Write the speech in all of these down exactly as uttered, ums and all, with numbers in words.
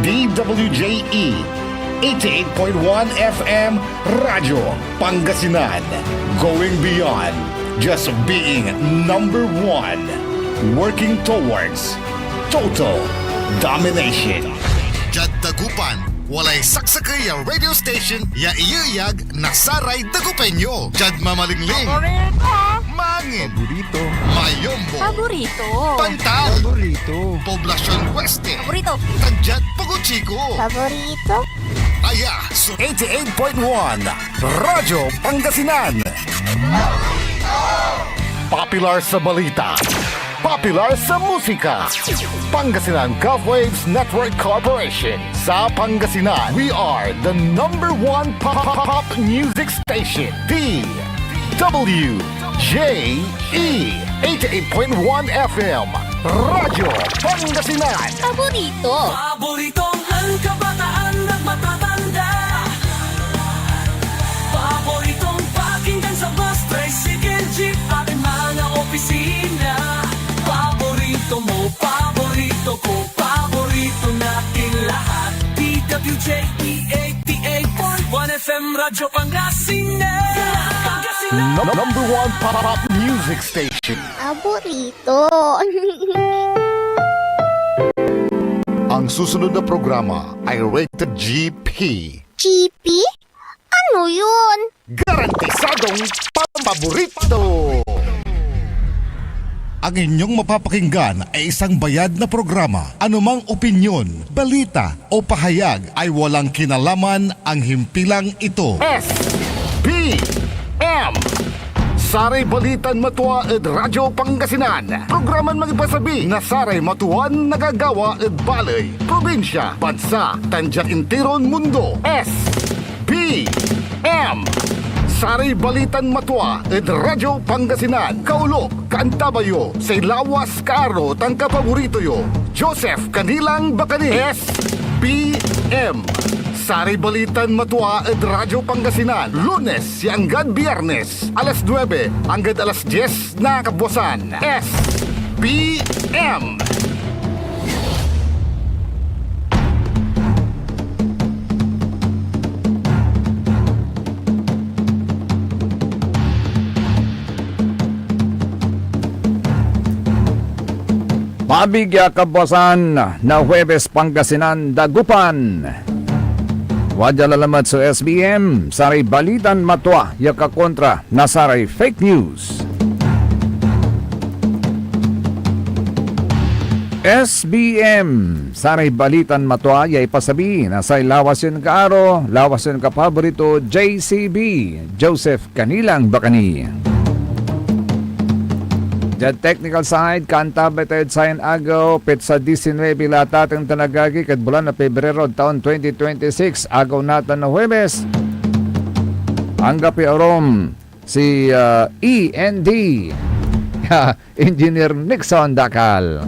D W J E, eighty-eight point one F M, Radyo Pangasinan. Going beyond just being number one. Working towards total domination. Diad Dagupan, walay saksakey a radio station ya iyeyag na saray Dagupeño. Diad Mamalingling, Paborito! Mangin, Paborito. Mayombo, Paborito! Pantal, Paborito. Poblacion Oeste, Paborito! Tan diad Pogo Chico. Paborito! Aya so eighty-eight point one Radyo Pangasinan. Popular sa balita, popular sa musika. Pangasinan Gulf Waves Network Corporation. Sa Pangasinan, we are the number one pop, pop, pop music station, D W J E, eighty-eight point one F M, Radyo Pangasinan. Paborito. Paboritong ang kabataan at matatanda. Paboritong pakinggan sa bus, tricycle, jeep, at mga opisina. Paborito mo, paborito ko, paborito natin lahat. D W J E eighty-eight point one F M Radyo Pangasinan. Pangasinan. Num-, number one pop, pop music station. Paborito. Ang susunod na programa ay rated G P. G P? Ano yun? Garantisadong paborito! Ang inyong mapapakinggan ay isang bayad na programa. Anumang opinyon, balita, o pahayag ay walang kinalaman ang himpilang ito. S P M. Saray balitan matua ed Radyo Pangasinan. Programan mangipasabi na saray matuan nagagawa ed baley, probinsya, bansa, tan diad intiron mundo. S P M. Saray balitan matua ed Radyo Pangasinan. Kaolop, kaantabay yo say lawas, kaaro, tan kapaborito yo, Joseph Kanilang Bacani. S P M. Saray balitan matua ed Radyo Pangasinan, Lunes ya anggad Biyernes, alas nuebe anggad alas dies na kabuasan. S P M. Maabig ya kabuasan na Huwebes, Pangasinan, Dagupan. Wadya lalamet so S B M, saray balitan matua ya kakontra na saray fake news. S B M, saray balitan matua ya ipasabi na say lawas yon kaaro, lawas yon kapaborito, J C B, Joseph Kanilang Bacani. Diad technical side, kaantabay tayod sayan agew, petsa diesinuebe la, tateng tan agagi, ed bulan na Pebrero, taon twenty twenty-six, agew natan na Huwebes. Anggapoy arum si, ah, E N D. Engineer Nixon Dakal.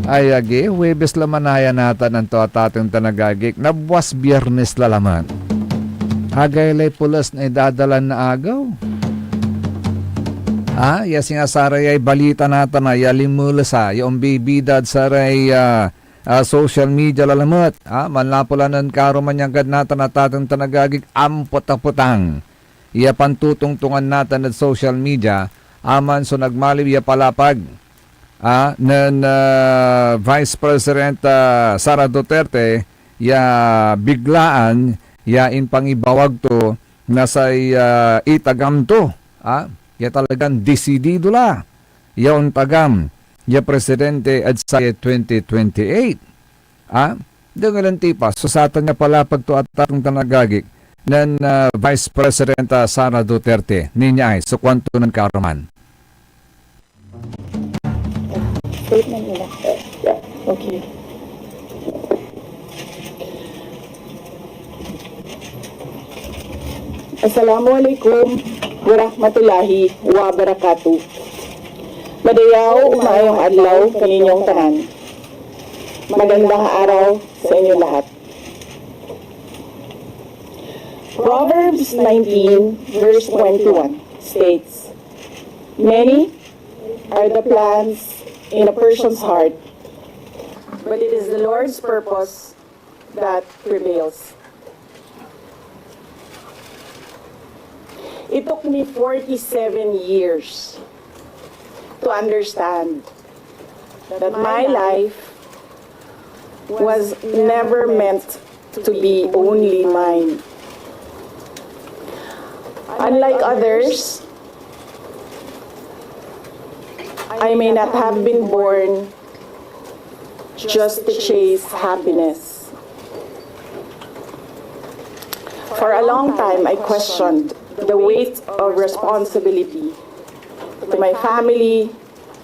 Ay agi, Huwebes la manaya natan, anto a tateng tan agagik, nabuas Biyernes la lamet. Agay lay pules na idadalan na agew. Ah, ya singa sarayay balita natan a ya linmeles a, ya ombibida ed saray, ah, ah, social media la lamet, ah, manlapu la nen karuman ya anggad natan a tateng tan agagik, ampot a petang ya pantotongtongan natan ed social media, aman so nagmaliw ya palapag, ah, nen, ah, Vice President, ah, Sara Duterte ya biglaan ya impangibawag to na say, ah, itagam to, ah, ya talagan desidido la ya ontagam ya presidente ed sayan twenty twenty-eight. Ah, dengelen ti pa so satan ya palapag to a tateng tan agagik nen, ah, Vice President, ah, Sara Duterte. Ninia ay so kuanto nen karuman. Statement nila. Yeah, okay. Assalamualaikum warahmatullahi wabarakatuh. Madayaw o maayong adlaw kaninyong tanan. Magandang araw sa inyo lahat. Proverbs nineteen verse twenty-one states, "Many are the plans in a person's heart, but it is the Lord's purpose that prevails. It took me forty-seven years to understand that my life was never meant to be only mine. Unlike others, I may not have been born just to chase happiness. For a long time, I questioned the weight of responsibility to my family,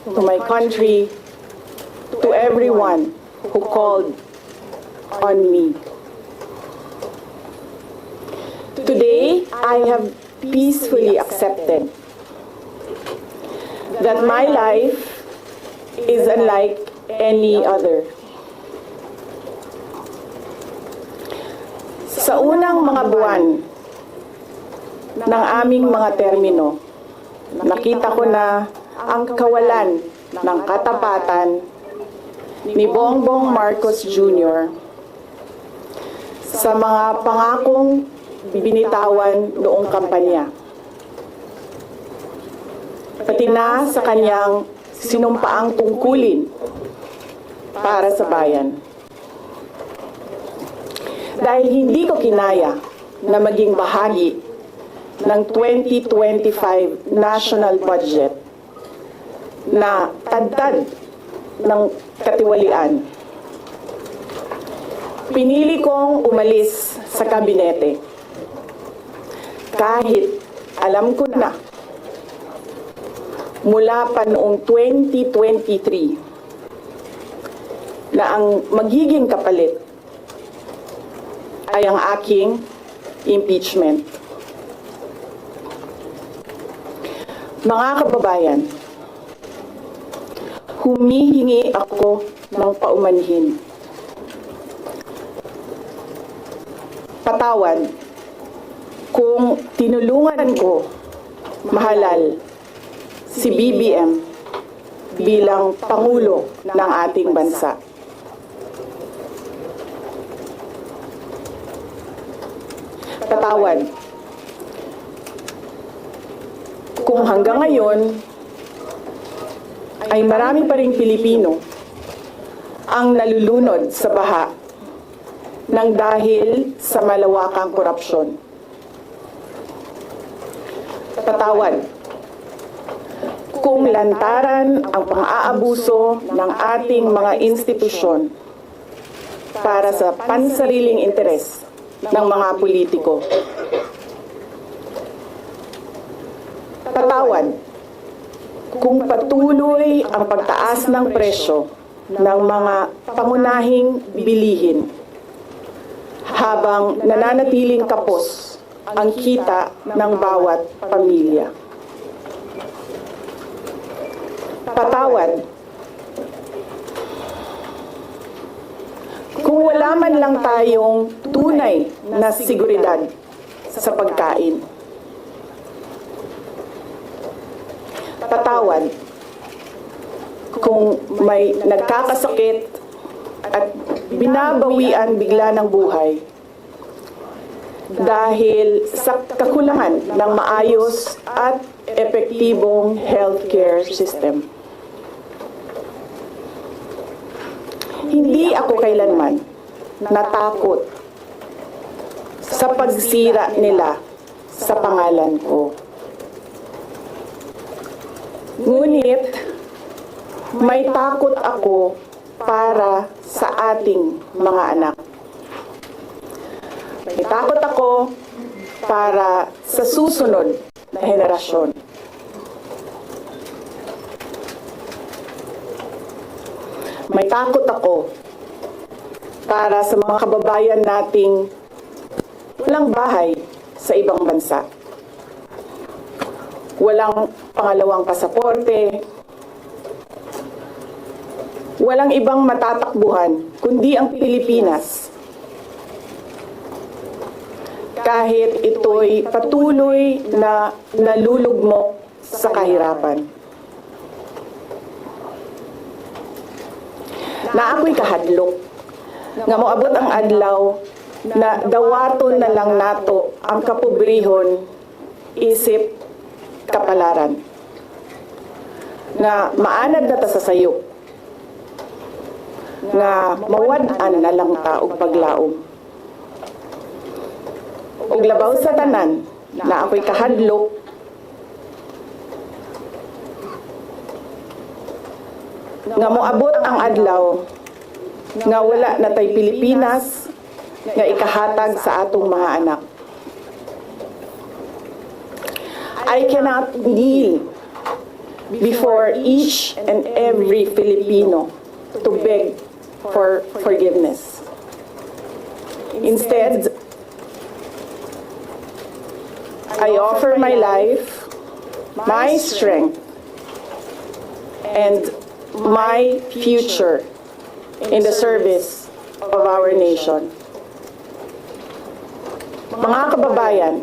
to my country, to everyone who called on me. Today, I have peacefully accepted that my life is unlike any other. Sa unang mga buwan ng aming mga termino, nakita ko na ang kawalan ng katapatan ni Bongbong Marcos Junior sa mga pangakong binitawan noong kampanya, pati na sa kanyang sinumpaang tungkulin para sa bayan. Dahil hindi ko kinaya na maging bahagi ng twenty twenty-five national budget na tadtad ng katiwalian, pinili kong umalis sa kabinete. Kahit alam ko na mula pa noong twenty twenty-three na ang magiging kapalit ay ang aking impeachment. Mga kababayan, humihingi ako ng paumanhin patawad kung tinulungan ko mahalal si B B M bilang Pangulo ng ating bansa. Patawad kung hanggang ngayon ay marami pa ring Pilipino ang nalulunod sa baha ng dahil sa malawakang korupsyon. Patawad kung lantaran ang pang-aabuso ng ating mga institusyon para sa pansariling interes ng mga politiko. Patawad kung patuloy ang pagtaas ng presyo ng mga pangunahing bilihin habang nananatiling kapos ang kita ng bawat pamilya. Patawad kung wala man lang tayong tunay na seguridad sa pagkain. Patawad kung may nagkakasakit at binabawian bigla ng buhay dahil sa kakulangan ng maayos at epektibong healthcare system. Hindi ako kailanman natakot sa pagsira nila sa pangalan ko. Ngunit may takot ako para sa ating mga anak. May takot ako para sa susunod na henerasyon. May takot ako para sa mga kababayan nating walang bahay sa ibang bansa, walang pangalawang pasaporte, walang ibang matatakbuhan kundi ang Pilipinas, kahit ito'y patuloy na nalulugmok sa kahirapan. na akoy kahadlok, nga mo abot ang adlaw na dawaton na lang nato ang kapobrihon isip kapalaran. Nga maanad na ta sa sayop, nga mawad-an na lang ta og paglaom. Og labaw sa tanan, na akoy kahadlok, nga mo abot ang adlaw nga wala na tay Pilipinas nga ikahatag sa atong mga anak. I cannot kneel before each and every Filipino to beg for forgiveness. Instead, I offer my life, my strength, and my future in the service of our nation. Mga kababayan,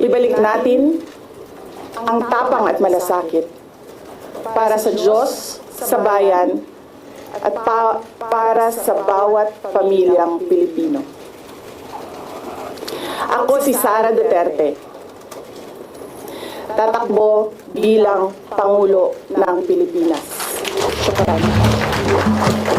ibalik natin ang tapang at malasakit para sa Diyos, sa bayan, at pa- para sa bawat pamilyang Pilipino. Ako si Sara Duterte. Tatakbo bilang Pangulo ng Pilipinas. Shukran.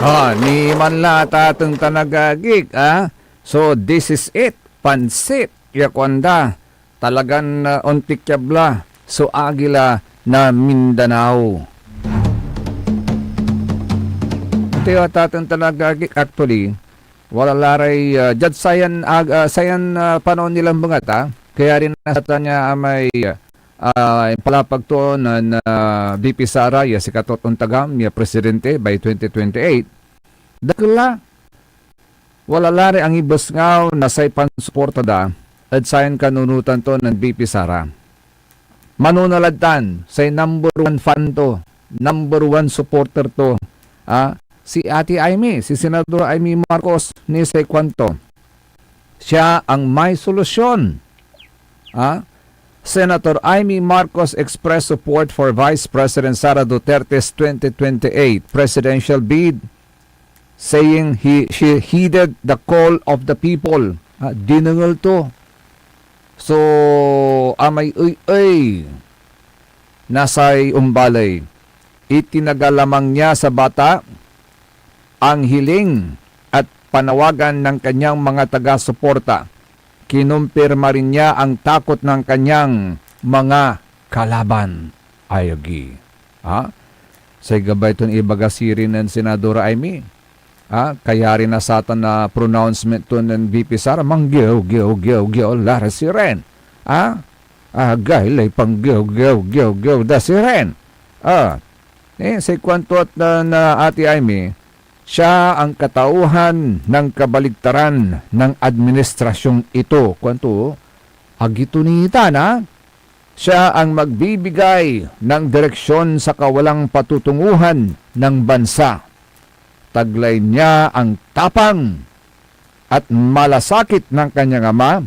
Ah, ni man la tateng tan agagik, ah. So, this is it. Pansit, ya kuanda. Talagan, ah, ontikyab la so agila na Mindanao. Ito yung tateng tan agagik, actually, wala la ray, ah, diad sayan, ag-, ah, sayan, ah, panaon nilan bengat, ah. Kaya rin nasa niya amay, ah, impalapag to na, na V P Sara, ya sikato ton tagam, ya presidente by twenty twenty-eight. Dakel la, wala la ray angibesngaw na say pansuporta da ed sayan kanunotan to nen V P Sara. Manona lad tan, say number one fan to, number one supporter to, ah, si Ate Imee, si Senador Imee Marcos, ni say kuanto, siya ang may solusyon. Ah, Senator Imee Marcos expressed support for Vice President Sara Duterte's twenty twenty-eight presidential bid, saying he, she heeded the call of the people. Ah, dinengel to. So, amay ey-ey na say ombaley, itinaga lamang niya sa bata ang hiling at panawagan ng kanyang mga taga-suporta. Kinumpirma rin niya ang takot ng kanyang mga kalaban. Ay, agi. Ha? Say gabay ton ibaga sirin nen Senadora Imee. Ha? Kayari na satan na pronouncement to nen V P Sara, manggew, gew, gew, gew, la ra sirin. Ha? Agay lay panggew, gew, gew, gew da sirin. Ah, eh, say kuanto at na, na Ate Imee, siya ang katauhan ng kabaligtaran ng administrasyong ito. Kuanto, agi to nitan, ha? Siya ang magbibigay ng direksyon sa kawalang patutunguhan ng bansa. Taglay niya ang tapang at malasakit ng kanyang ama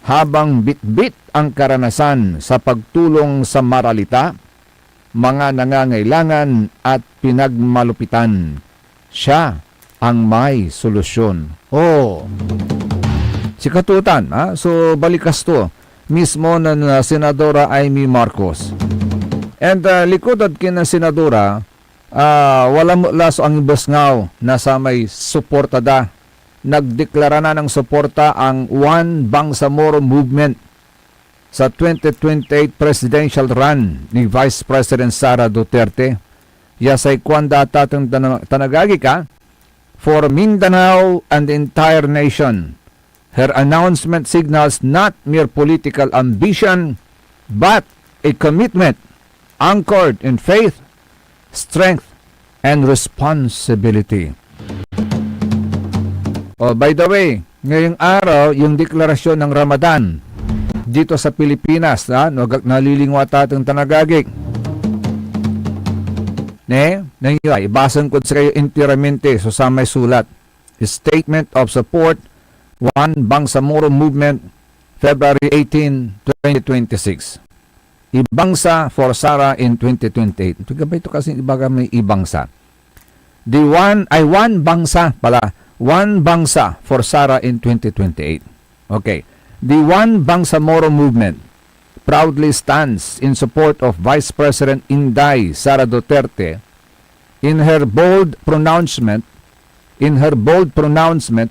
habang bitbit ang karanasan sa pagtulong sa maralita, mga nangangailangan at pinagmalupitan. Siya ang may solusyon. Oh. Sikatotan, ha? So, balikas to. Mismo na, na Senadora Imee Marcos. And uh, likud ed kinen Senadora, ah, wala met la so angibesngaw na samay suporta da. Nagdeklara na ng suporta ang One Bangsamoro Movement sa twenty twenty-eight presidential run ni Vice President Sara Duterte. Ya say kuanda tateng tan-, tan agagi ka, "For Mindanao and the entire nation, her announcement signals not mere political ambition, but a commitment anchored in faith, strength, and responsibility." Oh, by the way, ngayong araw, yung deklarasyon ng Ramadan dito sa Pilipinas, ha? No, agak nalilingwa tateng tan agagik. Ne? Nangyay, ibasan kod sikayo enteramente so samay sulat. Statement of Support, One Bangsamoro Movement, February eighteen, twenty twenty-six. Ibangsa for Sara in twenty twenty-eight. Ito gabay to kasi ibaga may ibangsa. The one, ay, One Bangsa pala. One Bangsa for Sara in twenty twenty-eight. Okay. The One Bangsamoro movement proudly stands in support of Vice President Inday Sara Duterte in her bold pronouncement, in her bold pronouncement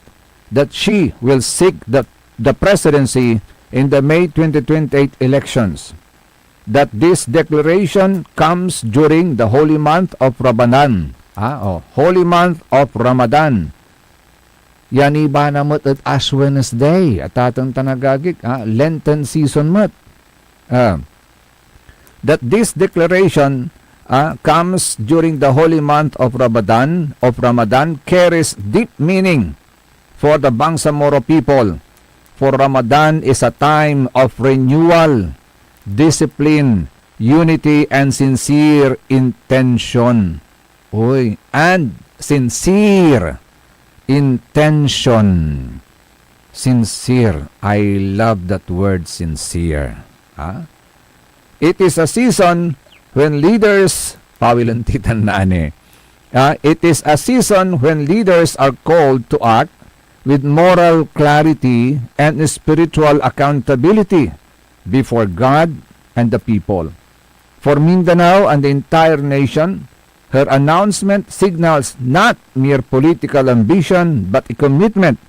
that she will seek the, the presidency in the May twenty twenty-eight elections. That this declaration comes during the holy month of Ramadan. Ah, oh, holy month of Ramadan. Yan iba na met ed Ash Wednesday, atateng tan agagik, ah, Lenten season met. Ah, that this declaration, ah, comes during the holy month of Ramadan, of Ramadan carries deep meaning for the Bangsamoro people. For Ramadan is a time of renewal, discipline, unity, and sincere intention. Oy, and sincere intention. Sincere. I love that word, sincere. Ha? It is a season when leaders, pawilen titan na ani. Ah, it is a season when leaders are called to act with moral clarity and spiritual accountability before God and the people. For Mindanao and the entire nation, her announcement signals not mere political ambition but a commitment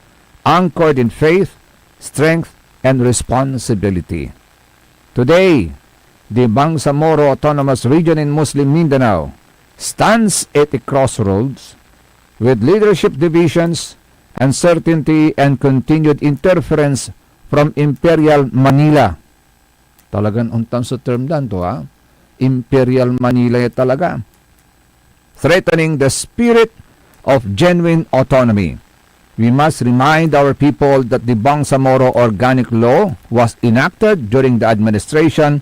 anchored in faith, strength, and responsibility. Today, the Bangsamoro Autonomous Region in Muslim Mindanao stands at a crossroads with leadership divisions, uncertainty, and continued interference from Imperial Manila. Talagan ontan so term dan to, ha? Imperial Manila ya talaga. Threatening the spirit of genuine autonomy. We must remind our people that the Bangsamoro Organic Law was enacted during the administration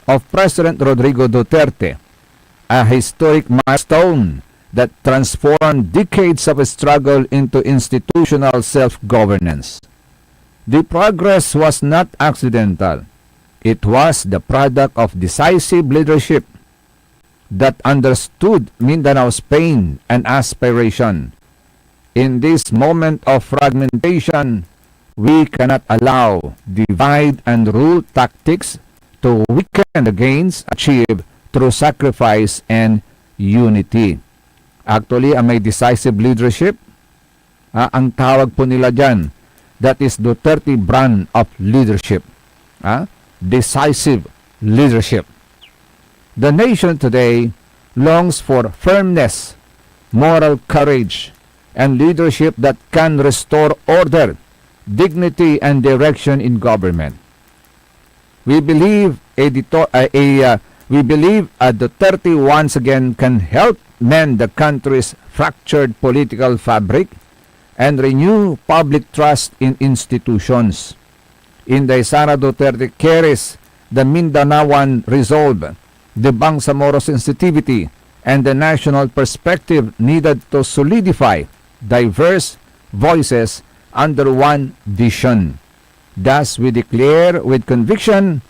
of President Rodrigo Duterte, a historic milestone that transformed decades of struggle into institutional self-governance. The progress was not accidental. It was the product of decisive leadership that understood Mindanao's pain and aspiration. In this moment of fragmentation, we cannot allow divide and rule tactics to weaken the gains achieved through sacrifice and unity. Actually, amay decisive leadership, ah, ang tawag po nila diyan, that is Duterte brand of leadership. Ah, decisive leadership. The nation today longs for firmness, moral courage, and leadership that can restore order, dignity, and direction in government. We believe a, dito, a, a, uh, we believe a Duterte once again can help mend the country's fractured political fabric and renew public trust in institutions. Inday Sara Duterte carries the Mindanaoan resolve, the Bangsamoro sensitivity, and the national perspective needed to solidify diverse voices under one vision. Thus, we declare with conviction,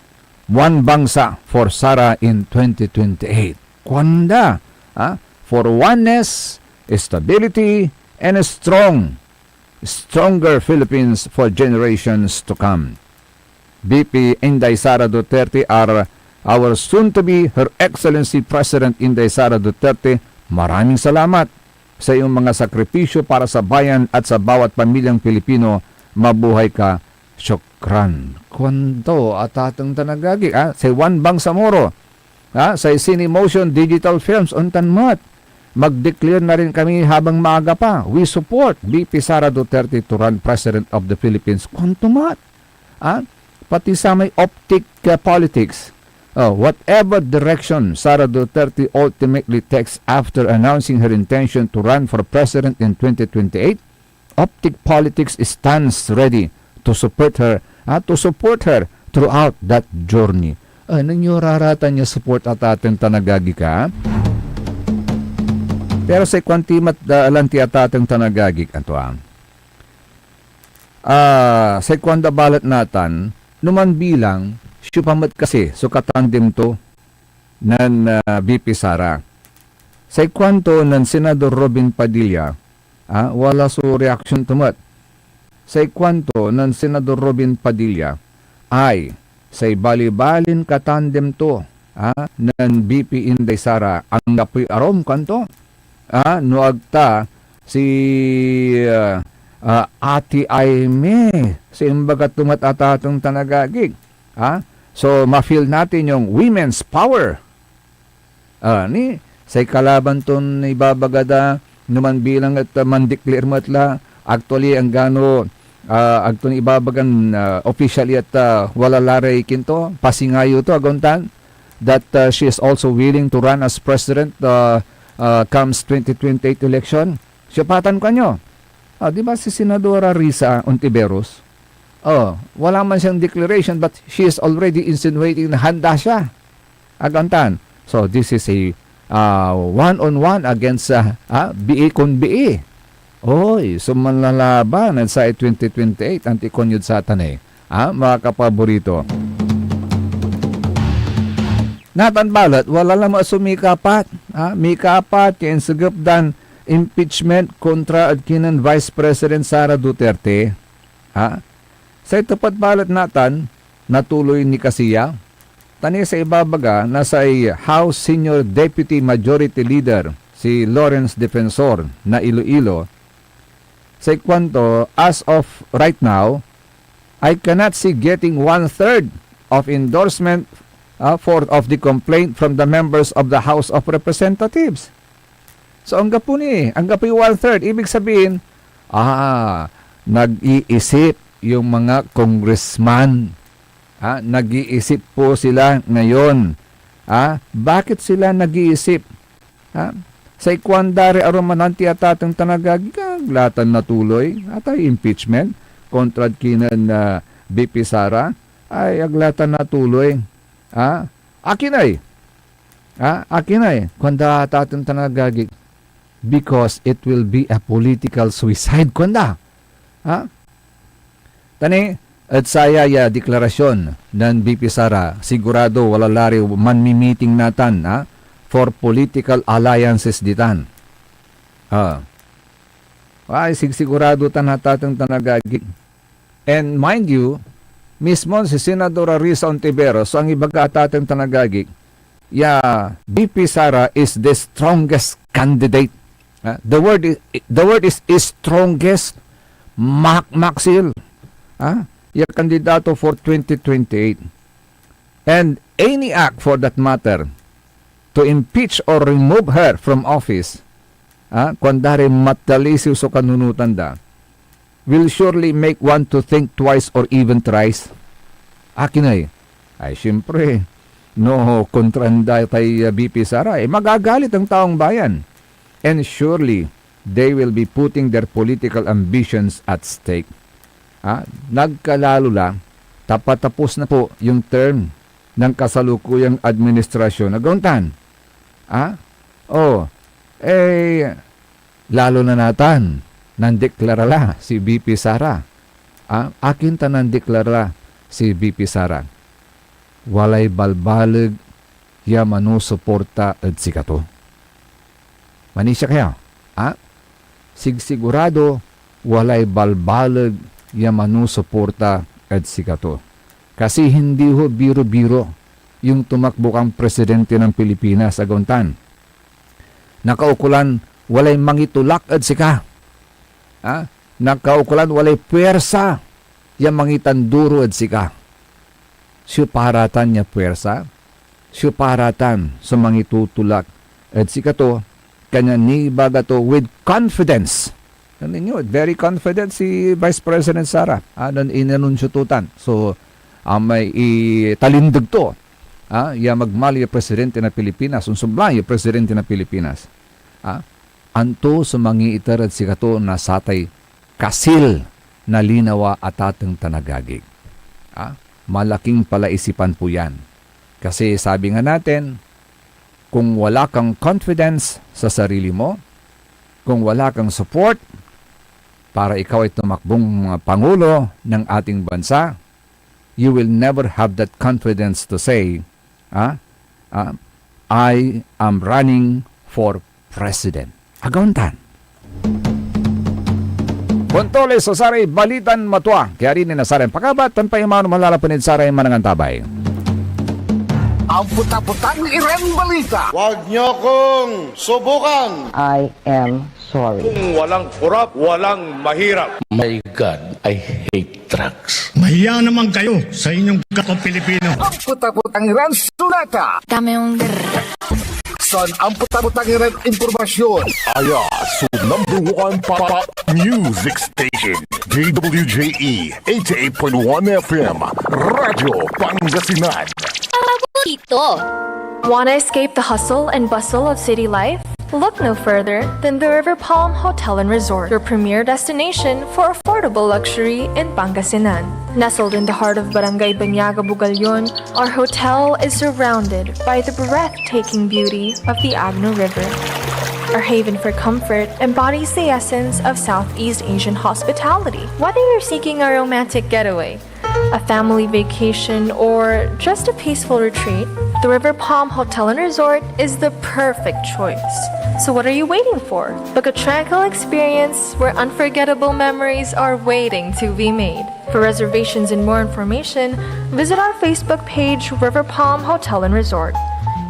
One Bangsa for Sara in twenty twenty-eight. Kuanda, ah, for oneness, stability, and a strong, stronger Philippines for generations to come. V P Inday Sara Duterte are our soon-to-be Her Excellency President Inday Sara Duterte. Maraming salamat sa iyong mga sakripisyo para sa bayan at sa bawat pamilyang Pilipino. Mabuhay ka. Shukran. Kuanto, atateng tan agagi, ah, say One Bangsamoro, ah, say Cinemotion Digital Films, ontan met. Mag-declare na rin kami habang maaga pa. We support V P Sara Duterte to run President of the Philippines. Kuanto met. Ah, pati samay Optic, ah, politics. Oh, whatever direction Sara Duterte ultimately takes after announcing her intention to run for president in twenty twenty-eight, Optic Politics stands ready to support her, ah, to support her throughout that journey. Ah, nanyoraratan ya support atateng tan agagi ka. Pero say kuanti met, ah, lanti atateng tan agagik, anto, ah. Ah, say kuanda balet natan, no manbilang, siopa met kasi so katandem to nen, ah, V P Sara? Say kuanto nen Senador Robin Padilla, ah, wala so reaksyon to met. Say kuanto nen Senador Robin Padilla, ay, say balibalin katandem to, ah, nen V P Inday Sara, anggapoy arum, kuanto. Ah, no ag ta si, ah, ah, Ate Aimee, so imbaga to met, atateng tan agagik. Ah, so ma-feel natin yung women's power. Ah, ni, say kalaban ton ibabaga da, no manbilang et, ah, mandeclare met la, actually, anggano, ah, ag ton ibabagan, ah, officially et, ah, wala la ray kinto, pasingayo to, ag ontan, that, ah, she is also willing to run as president, ah, ah, comes twenty twenty-eight election. Siopatan kuanyo? Ah, di ba si Senadora Risa Ontiveros? Oh, wala man siyang declaration, but she is already insinuating na handa siya. Ag ontan. So, this is a, ah, one-on-one against, ah, ah, bii kon bii. Oy, so manlalaban ed say twenty twenty-eight, anti kuanyod satan eh. Ah, mga kapaborito. Natan balet, wala lamet so mikapat. Ah, mikapat ya insegep dan impeachment kontra ed kinen Vice President Sara Duterte. Ah, say tepet balet natan, natuloy ni kasi ya. Ta ni say ibabaga na say House Senior Deputy Majority Leader, si Lawrence Defensor na Iloilo, say kuanto, "As of right now, I cannot see getting one-third of endorsement, ah, for, of the complaint from the members of the House of Representatives." So, anggapo ni, anggapoy one-third. Ibig sabihin, ah, nag-iisip yung mga congressman. Ah, nag-iisip po sila ngayon. Ah, bakit sila nag-iisip? Ah, say kuan da ray arum a nanti atateng tan agagi, ag la tan natuloy. Atay impeachment kontra kinen, ah, V P Sara, ay ag la tan natuloy. Ah, akin ay? Ah, akin ay? Kuanda atateng tan agagi, "Because it will be a political suicide," kuanda. Ha? Ta ni, ed saya ya deklarasyon nen V P Sara, sigurado wala la ray manmimiting natan, ha, for political alliances ditan. Ah. Ay, sigsigurado tan atateng tan agagi. And mind you, mismon si Senadora Risa Ontiveros so angibaga atateng tan agagi, ya V P Sara is the strongest candidate. Ah, the word is, the word is, is strongest, mak-, maksil. Ah, ya kandidato for twenty twenty-eight. And any act for that matter to impeach or remove her from office, ah, kuanda ray matalisiw so kanunotan da, will surely make one to think twice or even thrice. Akin ay? Ay, siyempre, no, kontraan da tay, uh, V P Sara, eh, magagalit ang taong bayan. And surely, they will be putting their political ambitions at stake. Ah, nagkalalo la, tapatapos na po yung term ng kasalukuyang administrasyon. Ag ontan? Ah? Oh, eh, lalo na natan, nandeklara la si V P Sara. Ah, akin ta nandeklara la si V P Sara? Walay balbaleg ya manusuporta ed sikato. Manisia kayo, ah? Sigsigurado walay balbaleg ya manusuporta ed sikato. Kasi hindi ho biro-biro yung tumakbo kang presidente ng Pilipinas, ag ontan. Nakaukolan walay mangitulak ed sika. Ha? Nakaukolan walay puwersa ya mangitanduro ed sika. Siopa ra tan ya puwersa? Siopa ra tan so mangitutulak ed sikato, kanyan nibaga to with confidence. Nen ninyo, very confident si Vice President Sara, ah, nen inanunsyo to tan. So, ah, may italindeg to, ah, ya magmaliw ya presidente na Pilipinas, onsumblay ya presidente na Pilipinas. Ah, anto so mangiiter ed sikato na satay kasil na linawa, atateng tan agagik? Ah, malaking palaisipan po yan. Kasi sabi nga natin, kung wala kang confidence sa sarili mo, kung wala kang support para ikaw ay tumakbong, ah, pangulo ng ating bansa, you will never have that confidence to say, ah, ah, "I am running for president. Agawan tan. Puntuales so saray balitan matua. Kaya rin na saray pakabat tan paimaw na manlalapan ed saray manangantabay. Ang puta-putang Iran Balita. Huwag niyo kong subukan. I am sorry. Kung walang korap, walang mahirap. My God, I hate drugs. Mahiya naman kayo sa inyong kapwa Pilipino. Ang puta-putang Iran Sunata. Dame un grr. Son ang puta-putang Iran impormasyon. Aya so number one pop music station, D W J E eighty-eight point one F M, Radyo Pangasinan. Paborito. Want to escape the hustle and bustle of city life? Look no further than the River Palm Hotel and Resort, your premier destination for affordable luxury in Pangasinan. Nestled in the heart of Barangay Banyaga, Bugallon, our hotel is surrounded by the breathtaking beauty of the Agno River, our haven for comfort embodies the essence of Southeast Asian hospitality. Whether you're seeking a romantic getaway, a family vacation, or just a peaceful retreat, the River Palm Hotel and Resort is the perfect choice. So what are you waiting for? Book a tranquil experience where unforgettable memories are waiting to be made. For reservations and more information, visit our Facebook page, River Palm Hotel and Resort.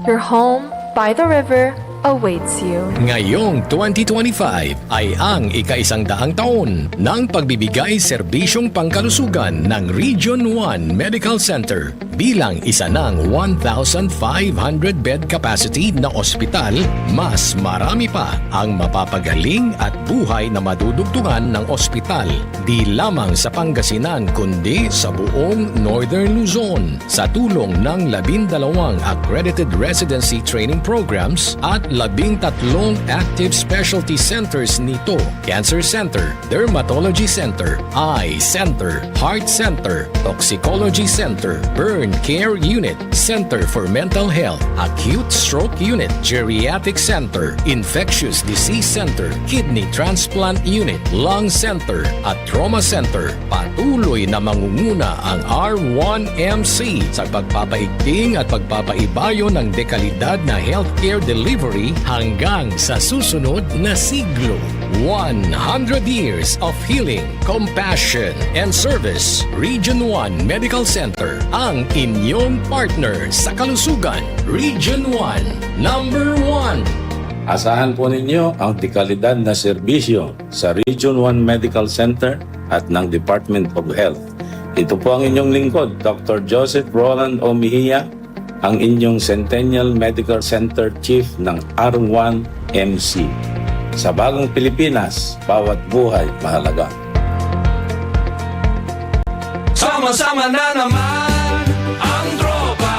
Your home by the river awaits you. Ngayong twenty twenty-five ay ang ikaisang daang taon ng pagbibigay serbisyong pangkalusugan ng Region one Medical Center. Bilang isa ng one thousand five hundred bed capacity na ospital, mas marami pa ang mapapagaling at buhay na madudugtungan ng ospital, di lamang sa Pangasinan, kundi sa buong Northern Luzon. Sa tulong ng labindalawang accredited residency training programs at labintatlong active specialty centers nito, Cancer Center, Dermatology Center, Eye Center, Heart Center, Toxicology Center, Burn Care Unit, Center for Mental Health, Acute Stroke Unit, Geriatric Center, Infectious Disease Center, Kidney Transplant Unit, Lung Center, at Trauma Center. Patuloy na mangunguna ang R one M C sa pagpapaigting at pagpapaibayo ng dekalidad na healthcare delivery hanggang sa susunod na siglo. One hundred years of healing, compassion, and service. Region one Medical Center, ang inyong partner sa kalusugan. Region one, number one. Asahan po ninyo ang dekalidad na serbisyo sa Region one Medical Center at ng Department of Health. Ito po ang inyong lingkod, Doktor Joseph Roland O. Mejia, ang inyong Centennial Medical Center Chief ng R one M C. Sa bagong Pilipinas, bawat buhay mahalaga. Sama-sama na naman ang tropa.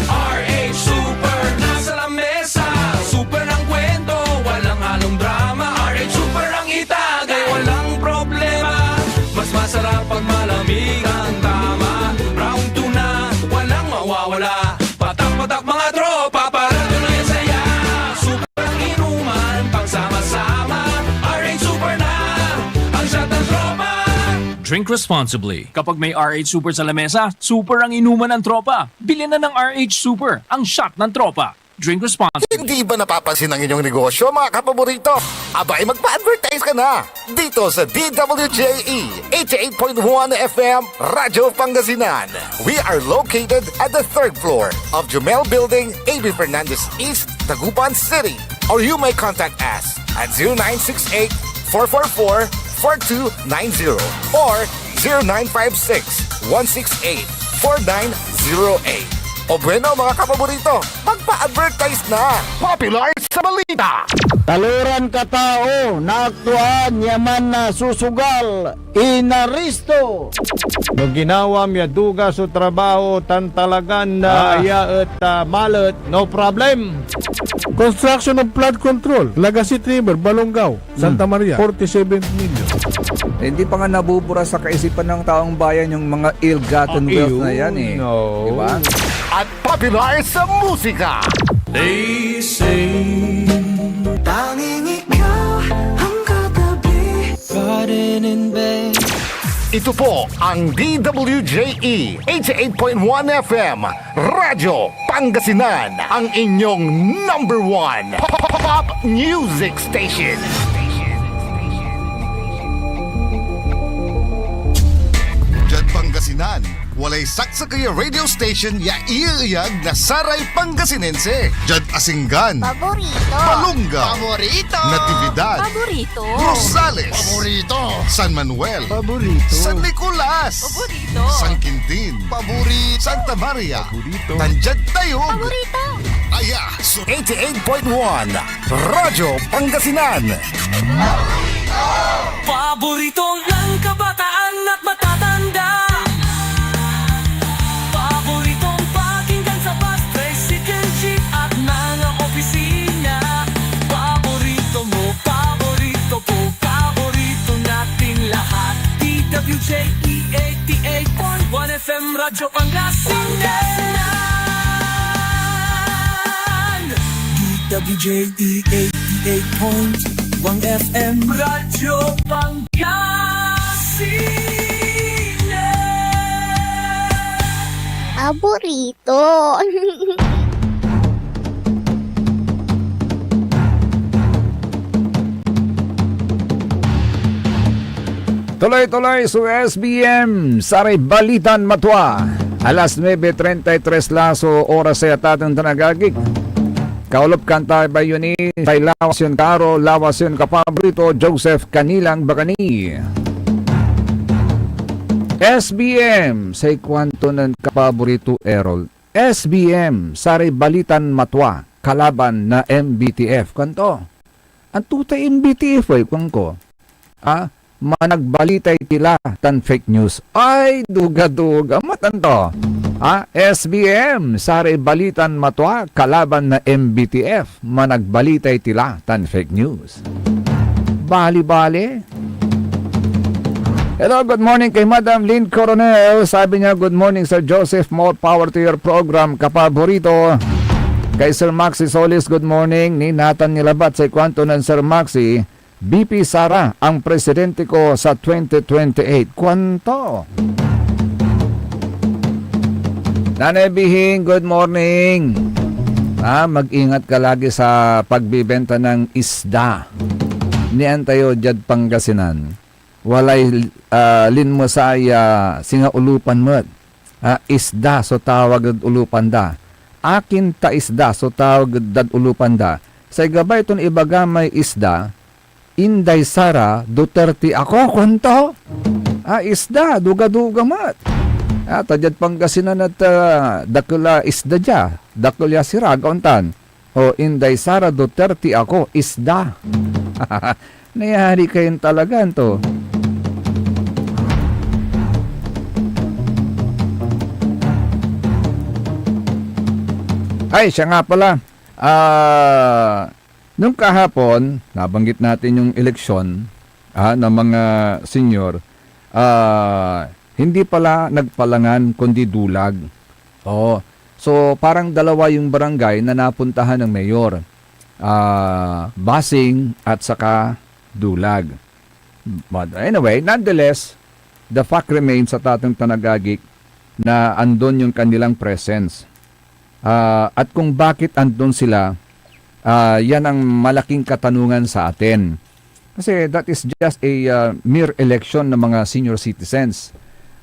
R H Super nasa lamesa. Super ang kwento, walang halong drama. R H Super ang itagay, walang problema. Mas masarap pag malamig ang tama. Round two na, walang mawawala. Patak-patak mga tropa para tuloy ang saya. Super ang inuman, pagsama-sama. R H Super na ang shot ng tropa. Drink responsibly. Kapag may R H Super sa lamesa, super ang inuman ng tropa. Bilhin na ng R H Super, ang shot ng tropa. Drink responsibly. Hindi ba napapansin ang inyong negosyo, mga kapaborito? Abay, magpa-advertise ka na dito sa D W J E eighty-eight point one F M Radyo Pangasinan. We are located at the third floor of Jumel Building, A B Fernandez East, Dagupan City. Or you may contact us at zero nine six eight, four four four, four two nine zero or zero nine five six, one six eight, four nine zero eight. O bueno, mga kapaborito, magpa-advertise na! Popular sa balita! Taloran katao, naaktuaan, yaman na susugal, inaresto. No ginawam ya duga so trabaho tan talagan, ah, Ah. ya et, ah, malet, no problem. Construction of flood control, Lagasit River, Balongaw, Santa Hmm. Maria, forty-seven million. Eh, hindi pa nga nabubura sa kaisipan ng taong bayan yung mga ill-gotten Ah, wealth na yun, yan eh. No. Di ba? At popular sa musika. They say Tanging ikaw ang katabi. Garden in bed. Ito po ang D W J E eighty-eight point one F M, Radyo Pangasinan, ang inyong number one pop music station. Diad Pangasinan, walay saksakey a radio station ya ieyag na saray Pangasinense. Diad Asinggan, Paborito. Balonga, Paborito. Natividad, Paborito. Rosales, Paborito. San Manuel, Paborito. San Nicolas, Paborito. San Quintin, Paborito. Santa Maria, Paborito. Tan diad Tayug. Paborito. Aya so eighty-eight point one Radyo Pangasinan. Paborito ng kabataan at matatanda. Paboritong pakinggan sa bus, tricycle, jeep at mga opisina. Paborito mo, paborito ko, paborito nating lahat. D W J E eighty-eight point one F M Radyo Pangasinan. D W J E eighty-eight point one F M Radyo Pangasinan. Paborito. Tuloy-tuloy so S B M, saray balitan matua. Alas nuebe treinta y tres la so oras ya, tateng tan agagik. Kaulop kan tayo bay ni, say lawas yon karo, lawas yon kapaborito, Joseph Canilang Bacani. S B M, say kuanto nen kapaborito, Errol. S B M, saray balitan matua, kalaban na M B T F. Kuanto, "Anto tay M B T F, ay?" kuanko. Ah, managbalitay tila tan fake news. Ay, duga-duga, met anto? Ah, S B M, saray balitan matua, kalaban na M B T F, managbalitay tila tan fake news. Bali-bali. Hello, good morning kay Madam Lynn Coronel. Sabi niya, "Good morning, Sir Joseph. More power to your program, kapaborito." Kay Sir Maxi Solis, "Good morning." Ni Nathan Nilabat, say kuanto nen Sir Maxi, "B P Sara ang presidente ko sa twenty twenty-eight." Kuanto? Nanay Bihing, good morning. Ah, mag-ingat ka lagi sa pagbibenta ng isda. Nian tayo diad Pangasinan, walay, ah, linmesay, ah, singa ulupan met. Ah, isda so tawag ed ulupan da. Akin ta isda so tawag ed dad ulupan da. Say gabay ton ibaga may isda, "Inday Sara Duterte ako," kuanto. Ah, isda, duga-duga met. Ah, ta diad Pangasinan et, ah, dakel a isda dia, dakel ya sirag, ontan. O, "Inday Sara Duterte ako, isda." Nayari kayon talaga, anto? Ay, siya nga pala. Ah, nung kahapon, nabanggit natin yung eleksyon, ah, ng mga senior. Ah, hindi pala nagpalangan, kundi Dulag. Oo. So, parang dalawa yung barangay na napuntahan ng mayor. Ah, Basing at saka Dulag. But anyway, nonetheless, the fact remains, sa tateng tan agagik, na andon yung kanilang presence. Ah, at kung bakit andon sila, ah, yan ang malaking katanungan sa atin. Kasi that is just a, ah, mere election ng mga senior citizens.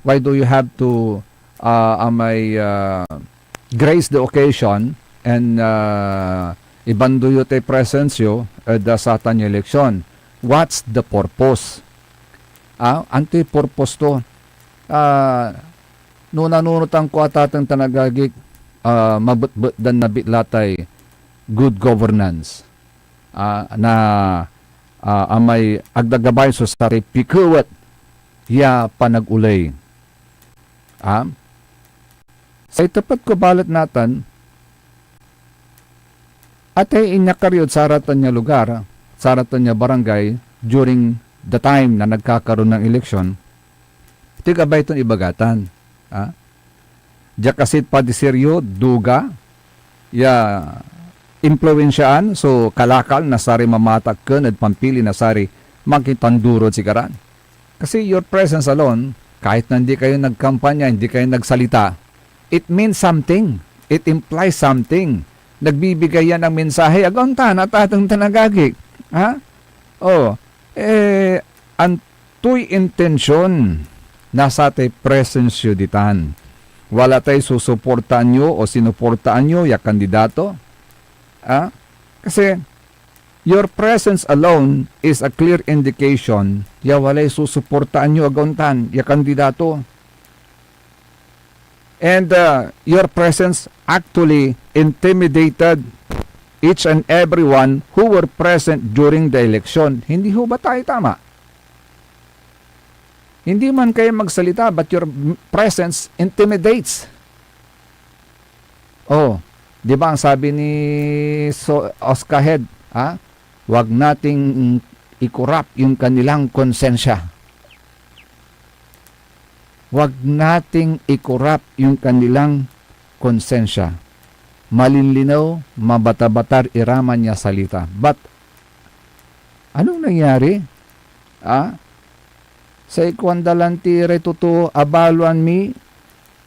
Why do you have to, ah, amay, ah, grace the occasion and, ah, ibando yo tay presence yo ed, ah, satan ya eleksyon? What's the purpose? Ah, antoy purpose to? Ah, no nanunotan ko, tateng tan agagik, ah, mabetbet dan nabitla tay good governance. Ah, na, ah, amay agdagabay so saray pikewet ya panagoley. Ah, say tepet ko balet natan, atay inyakar yod saratan ya lugar, saratan ya barangay during the time na nagkakaroon ng eleksyon, tigabay ton ibagatan. Ah? Dia kasid padisir yo, duga, ya impluwensyaan so kalakal na saray mamatakken ed pampili na saray makitandurod sikaran. Kasi your presence alone, kahit na hindi kayo nagkampanya, hindi kayo nagsalita, it means something. It implies something. Nagbibigay yan ng mensahe, agaon ta, natateng tan agagi. Ha? Oh, eh, antoy intensyon na satay presence yo ditan? Wala tay susuportaan yo o sinuportaan yo ya kandidato? Ah? Kasi, your presence alone is a clear indication ya walay susuportaan yo agaon tan ya kandidato. And, uh, your presence actually intimidated each and everyone who were present during the election. Hindi ho ba tayo tama? Hindi man kayo magsalita, but your presence intimidates. Oh, di ba ang sabi ni so, Oscar Head, ha? "Wag nating ikurap yung kanilang konsensya." Wag nating ikurap yung kanilang konsensya. Malinlinew, mabatabatar iraman ya salita. But, anong nangyari? Ah? Say kuanda lanti ray totoo, abaloan mi,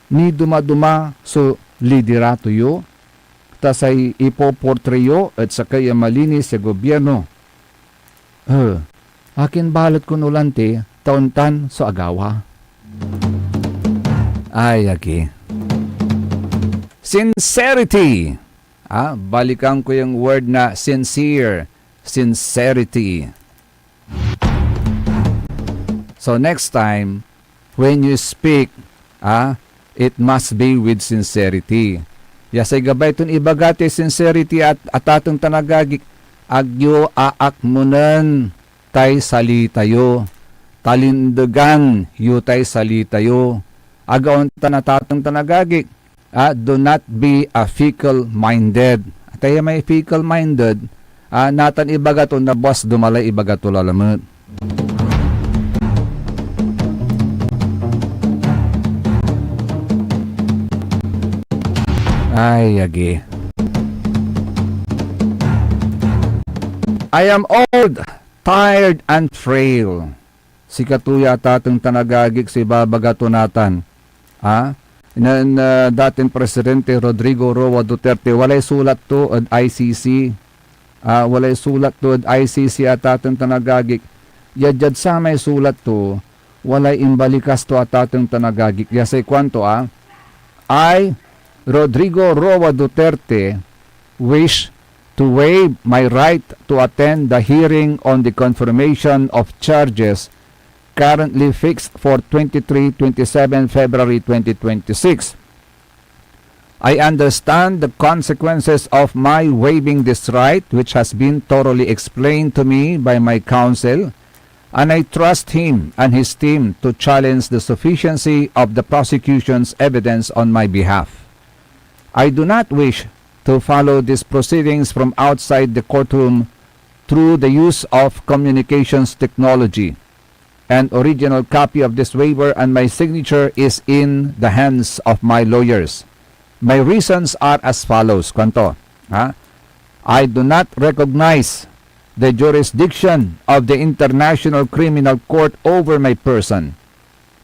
ni dumaduma so liderato yo, ta say ipoportray yo et sakey a malinis ya gobyerno. Eh, akin balet kuno lanti, ta ontan so agawa? Ay, agi. Sincerity. Ah, balikan ko yung word na sincere. Sincerity. So next time, when you speak, ah, it must be with sincerity. Ya say gabay ton ibaga tay sincerity at atateng tan agagik, ag yo aakmunen tay salita yo. Talindegan yo tay salita yo. Agaon tan atateng tan agagik, ah, do not be a fickle-minded. Ataya may fickle-minded, ah, natan ibaga to, na boss dumalay ibaga to lalamet. Ay, agi. I am old, tired, and frail. Sikato ya atateng tan agagik so ibabaga to natan. Ah, nen, ah, dating Presidente Rodrigo Roa Duterte, walay sulat to ed I C C. Ah, walay sulat to ed I C C, atateng tan agagik. Ya diad samay sulat to, walay imbalikas to, atateng tan agagik. Ya say kuanto, ah, I, Rodrigo Roa Duterte, wish to waive my right to attend the hearing on the confirmation of charges currently fixed for twenty-three, twenty-seven February twenty twenty-six. I understand the consequences of my waiving this right, which has been thoroughly explained to me by my counsel, and I trust him and his team to challenge the sufficiency of the prosecution's evidence on my behalf. I do not wish to follow these proceedings from outside the courtroom through the use of communications technology. An original copy of this waiver and my signature is in the hands of my lawyers. My reasons are as follows, kuanto, ha? I do not recognize the jurisdiction of the International Criminal Court over my person.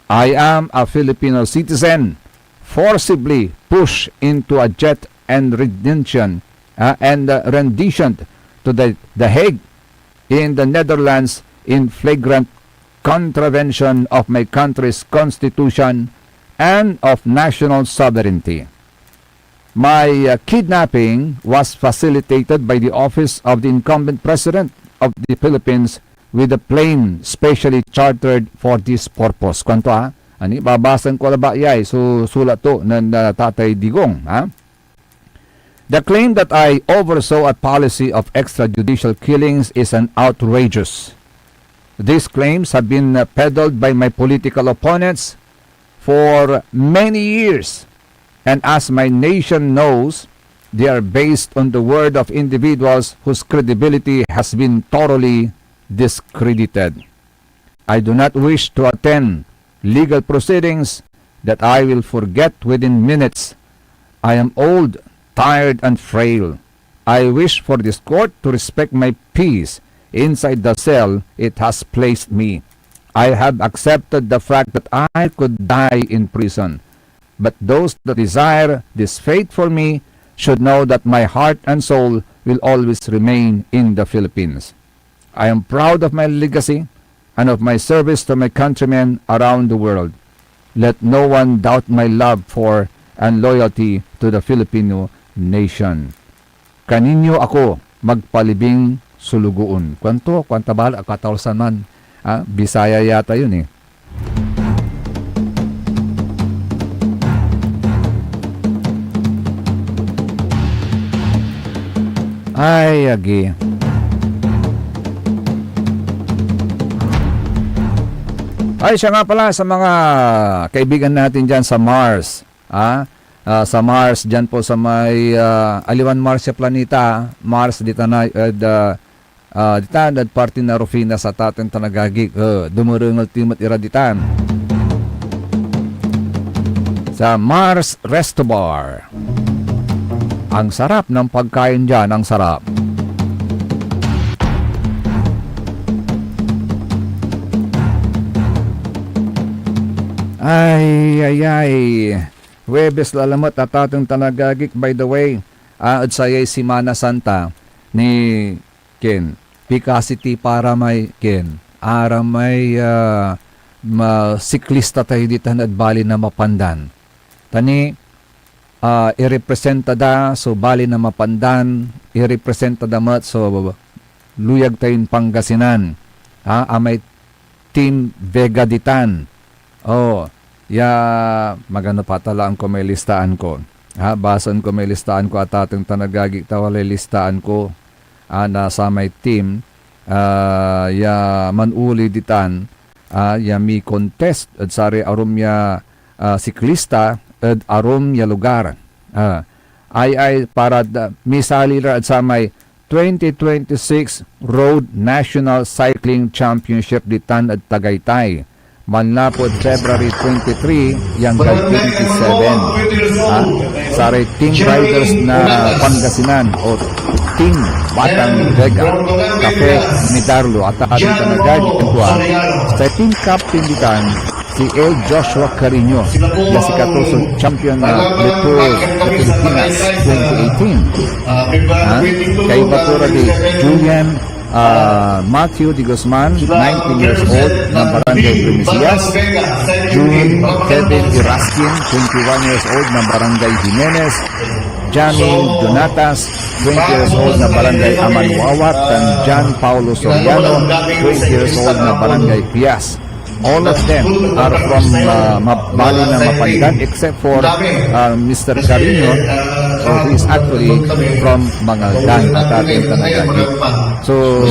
I am a Filipino citizen, forcibly pushed into a jet and rendition, uh, and, uh, rendition to the, The Hague in the Netherlands in flagrant contravention of my country's constitution and of national sovereignty. My, uh, kidnapping was facilitated by the office of the incumbent president of the Philippines with a plane specially chartered for this purpose. Kuanto, ah, ani, babasan ko labat yay so sulat to nen, uh, Tatay Digong, ha? The claim that I oversaw a policy of extrajudicial killings is an outrageous. These claims have been, uh, peddled by my political opponents for many years, and as my nation knows, they are based on the word of individuals whose credibility has been thoroughly discredited. I do not wish to attend legal proceedings that I will forget within minutes. I am old, tired, and frail. I wish for this court to respect my peace inside the cell it has placed me. I have accepted the fact that I could die in prison. But those that desire this fate for me should know that my heart and soul will always remain in the Philippines. I am proud of my legacy and of my service to my countrymen around the world. Let no one doubt my love for and loyalty to the Filipino nation. Kaninyo ako magpalibing sulugoon. Kuanto, kuanta bala, katalsan man. Ah, Bisaya yata yun eh. Ay, agi. Ay, siya nga pala sa mga kaibigan natin dyan sa Mars. Ah, ah, sa Mars, dyan po sa may, ah, aliwan Mars ya planeta, Mars, di tanay, ed, ah, ah, di tan, ed parti na Rufina sa taten tan agagi, eh, dumerengel ti met ira ditan. Sa Mars Resto Bar. Ang sarap ng pagkain dyan, ang sarap. Ay, ay, ay. Huwebes lalamet a taten tan agagik, by the way, ah, ed sayay Semana Santa ni Ken. Pikasi ti para may Ken. Aramay, ah, ma-, siklista tayo ditan ed bali na Mapandan. Ta ni, ah, irepresenta da so bali na Mapandan, irepresenta da met so luyag tayon Pangasinan. Ah, amay Team Vega ditan. Oh, ya, magano pa talaan ko may listaan ko. Ha, basaen ko may listaan ko, atateng tan agagik, ta walay listaan ko. Ah, na samay team, ah, ya manuli ditan, ah, ya mi-contest ed saray arum ya, ah, siklista ed arum ya lugar. Ah, ay, ay, para da, misali ra ed samay twenty twenty-six Road National Cycling Championship ditan ed Tagaytay, manlapud February twenty-three, ya anggad twenty-seven. Ha? Saray team riders na Pangasinan o Team Batang Vega, Cafe ni Darlo, at atin ka nagagit ko, ha? Sa team captain ditan, si El Joshua Carino, ya sikato so champion na Tour de Pilipinas twenty eighteen. Ha? Kaiba to ra di Julian, ah, Matthew de Guzman, nineteen years old, na Barangay Primicias. June Kevin Iraskin, twenty-one years old, na Barangay Jimenez. Johnny Donatas, twenty years old, na Barangay Amanwawat, tan John Paulo Soriano, twenty years old, na Barangay Pias. All of them are from, uh, Ma-, bali na Mapandan, except for, uh, Mister Carino, so he is actually from Mangaldan, at atin ka nagagik. So,